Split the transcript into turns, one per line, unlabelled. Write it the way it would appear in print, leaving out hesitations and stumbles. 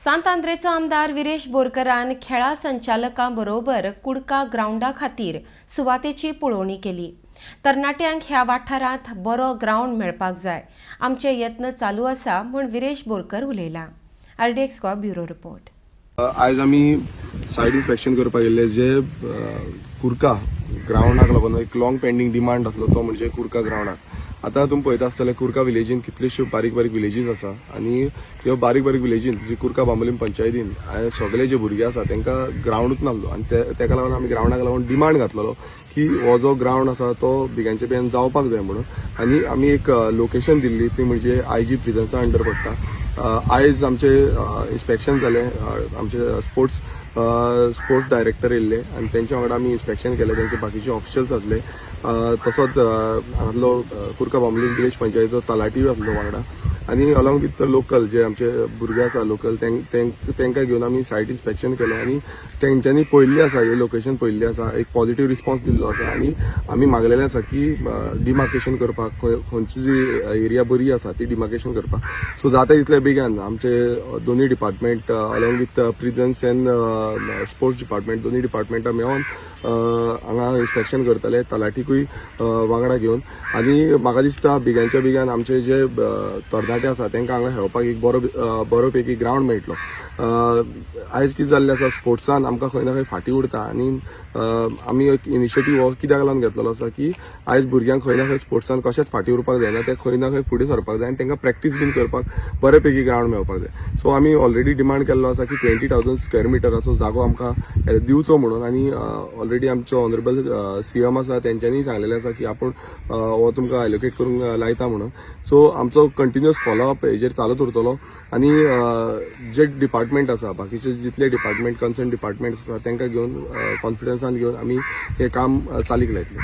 सांत आंद्रेचो आमदार विरेश बोरकरान खेळां संचालकां बरोबर कुडका ग्रावंडा खातीर सुवातेची पळोवणी केली. तरणाट्यांक ह्या वाठारांत बरो ग्रावंड मेळपाक जाय, आमचे यत्न चालू आसा म्हूण विरेश बोरकर उलयला. RDX Goa, bureau report.
आयज आमी सायट इन्स्पेक्शन करपाक गेल्ले जे कुरका ग्रावंडाक लागून एक लॉंग पेंडींग डिमांड आसलो, तो म्हणजे कुरका ग्रावंडाक. आतां तुमी पळयता आसतले, कुरका विलेजीन कितल्योश्यो बारीक बारीक विलेजीस आसा आनी ह्यो बारीक बारीक विलेजीन जी कुरका बांबोलीम पंचायतीन सगळे जे भुरगे आसा, तांकां ग्रावंडूच नासलो आनी तेका लागून आमी ग्रावंडाक लागून डिमांड घातलेलो की हो जो ग्रावंड आसा तो बिग्यांच्या बेन जावपाक जाय म्हणून. आनी आमी एक लोकेशन दिल्ली, ती म्हणजे आयजी प्रिजन्सा अंडर पडटा. आयज आमचे इन्स्पेक्शन जालें. आमचे स्पोर्ट्स स्पोर्ट्स डायरेक्टर येयल्ले आनी तेंच्या वांगडा आमी इन्स्पेक्शन केलें. तेंचे बाकीचे ऑफिशियल्स आसले, तसोच हांगासलो कुरका बांबोली विलेज पंचायतीचो तलाटीय आसलो वांगडा आनी अलॉंग विथ लोकल जे आमचे भुरगे आसा लोकल, तेंकां घेवन आमी सायट इन्स्पेक्शन केलें आनी तेंच्यांनी पळयल्लें आसा, हे लोकेशन पळयल्लें आसा, एक पॉझिटिव्ह रिस्पॉन्स दिल्लो आसा आनी आमी मागलेलें आसा की डिमार्केशन करपाक, खंयची जी एरिया बरी आसा ती डिमार्केशन करपाक. सो जाता तितले बेगीन आमचे दोनूय department, along with prisons and sports department, दोनूय डिपार्टमेंटां मेळोन हांगा इन्स्पेक्शन करतले, तलाठीकूय वांगडा घेवन. आनी म्हाका दिसता बेगिनच्या बेगीन आमचे जे तरणाटे आसा, तांकां हांगा खेळपाक एक बरो बरो पैकी ग्रावंड मेळटलो. आयज कितें जाल्लें आसा, स्पोर्ट्सान आमकां खंय ना खंय फाटीं उरता आनी आमी एक इनिशिएटीव हो कित्याक लागून घेतलेलो आसा की आयज भुरग्यांक खंय ना खंय स्पोर्ट्सान कशेंच फाटीं उरपाक जायना, ते खंय ना खंय फुडें सरपाक जाय आनी तांकां प्रॅक्टीस बीन करपाक बरे पैकी ग्रावंड मेळपाक जाय. सो आमी ऑलरेडी डिमांड केल्लो आसा की 20,000 स्क्वेअर मिटराचो जागो आमकां दिवचो म्हणून. आनी ऑलरेडी आमचो ऑनरेबल सीएम आसा, तेंच्यांनी सांगलेलें आसा की आपूण हो तुमकां एलोकेट करूंक लायता म्हणून. सो आमचो कंटिन्युअस फॉलोअप हेजेर चालूच उरतलो आनी जे डिपार्टमेंट आसा, बाकीचे जितले डिपार्टमेंट, कन्सर्न डिपार्टमेंट आसा, तांकां घेवन, कॉन्फिडन्सान घेवन आमी हें काम चालीक लायतले.